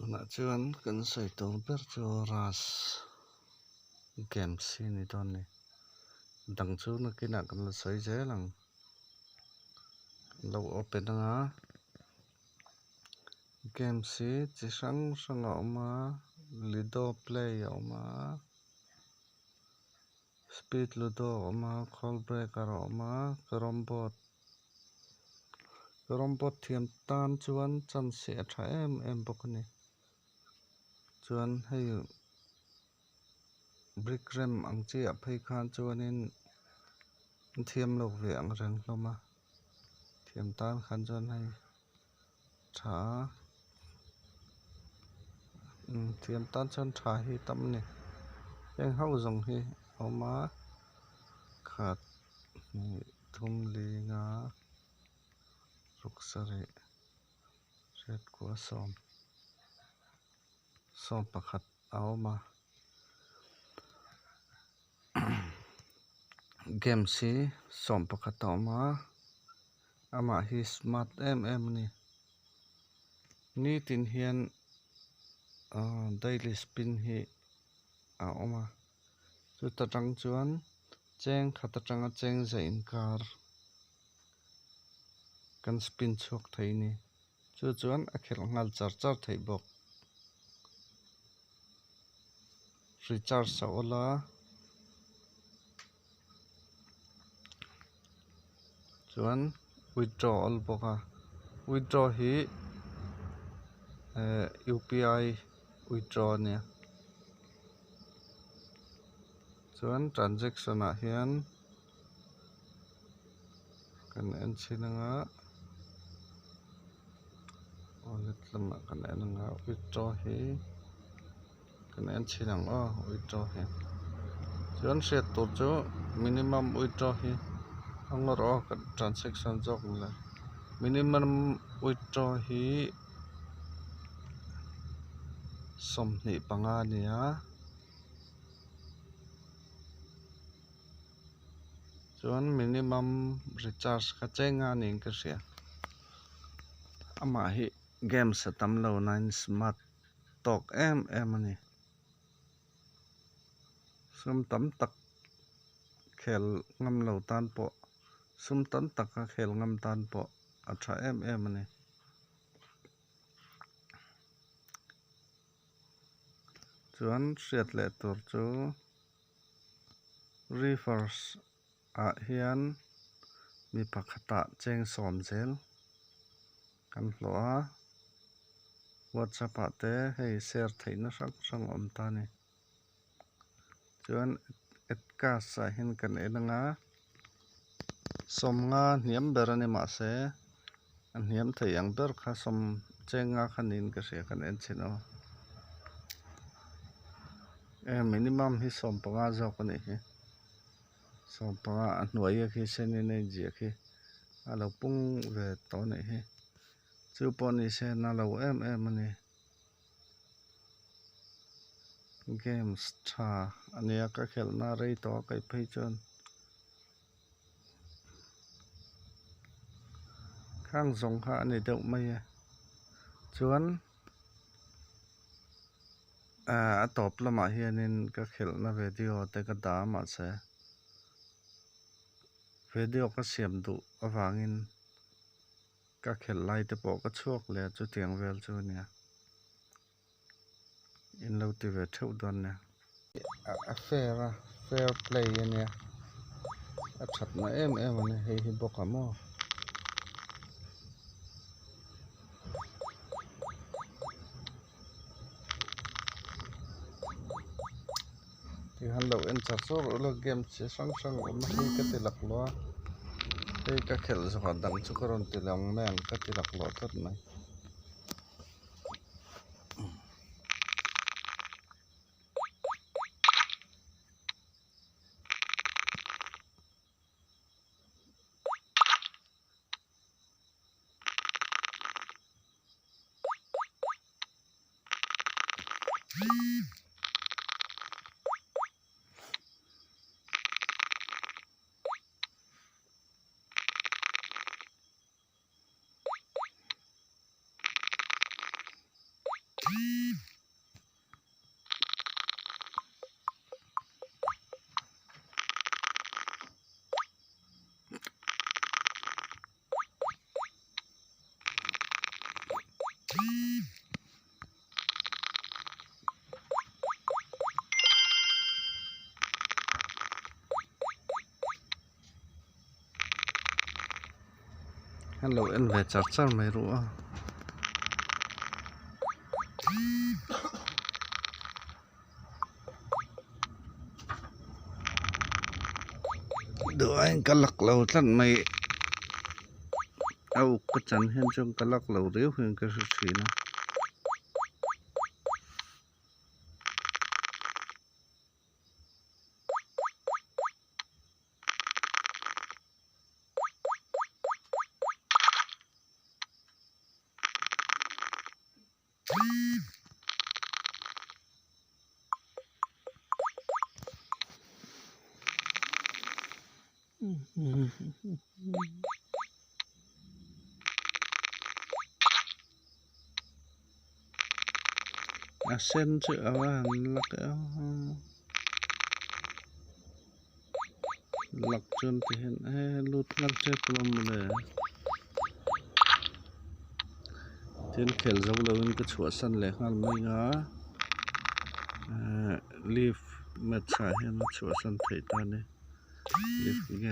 Tunah chuan kan sawi tur ber chu Rush games hi a ni dawn a ni. Dang chu nakinah kan la sawi zel ang. Kan lo open anga games hi chi hrang hrang a awm a ludo play a awm a speed ludo a awm a call breaker a awm a carrom board carrom board thiam tan chuan chance hi a tha em em bawk a ni chuan hei brick rem ang chi ah phei khan chuanin an thiam lo ve ang reng hlawm a thiam tan khan chuan hei tha a umm thiam tan chuan tha hi tam a ni heng ho zawng hi a awm a khat hnih thum li nga ruk sarih riat kua sawm sawm pakhat a awm a games hi sawm pakhat a awm a amah hi smart em em a ni nitin hian ahh daily spin hi a awm a chuta tang chuan cheng khat atanga cheng zah inkar kan spin chhuak thei a ni chu chuan a khelh nghal char char theih bawk. Recharge a awl a chuan withdraw a awl bawk a withdraw hi ehh UPI withdraw a nia chuan transaction ah hian kan en chhin anga wallet lamah kan en anga withdraw hi kan en chhin ang aw withdraw hi chuan hriat tur chu minimum withdraw hi a ngawr aw kan transaction zawk ni lo minimum withdraw hi 25 a ni a. Chuan minimum recharge kha cheng a niin ka hria amah hi games a tam lo nain smart tawk em em a ni sum tam tak khel ngam lo tan pawh sum tam taka khel ngam tan pawh a tha em em a ni. Chuan hriat leh tur chu rivers ah hian mi pakhatah cheng sawm zel kan hlawh a whatsapp ah te hei share theihna hrang hrang a awm ta a ni chuan atcas ah hian kan en anga sawmnga hniam ber a ni mahse a hniam thei ang ber kha sawm cheng nga kha niin ka hria kan en chhin aw e minimum hi 15 zawk a nih hi 15 a hnuai a khi senin a inziah khi a lo pung ve tawh a nih hi chu pawh ni se na lo em em a ni games tha a nia ka khelhna rei tawh a kaih phei chuan. Khang zawng kha a ni deuh mai a chuan ahh a tawp lamah hianin ka khelhna video te ka dah a mahse video ka siam duh avangin ka khelh lai te pawh ka chhuak leh a chutiang vel chu a nia in lo ti ve theuh dawn nia. A fair a fair play a nia a that na em em a ni hei hi bawk ah maw. Tihian lo en char char ula game chi hrang hrang a awm a hei ka ti laklawh a hei ka khelh zawh dang chu ka rawn ti lang mai ang ka ti laklawh tlat mai. Hian lo en ve char char mai ru a. Duhaiin ka lak lo tlat mai a uk ka chan hian chuan ka lak lo riau hian ka hre thin a. A sen chu a va han lak e aw lak chuan ti hian e lut nghal tep alawm mawle tin khel zo lo in ka chhuahsan leh nghal mai a ehh leave match ah hian a chhuahsan theih ta a ni leave game.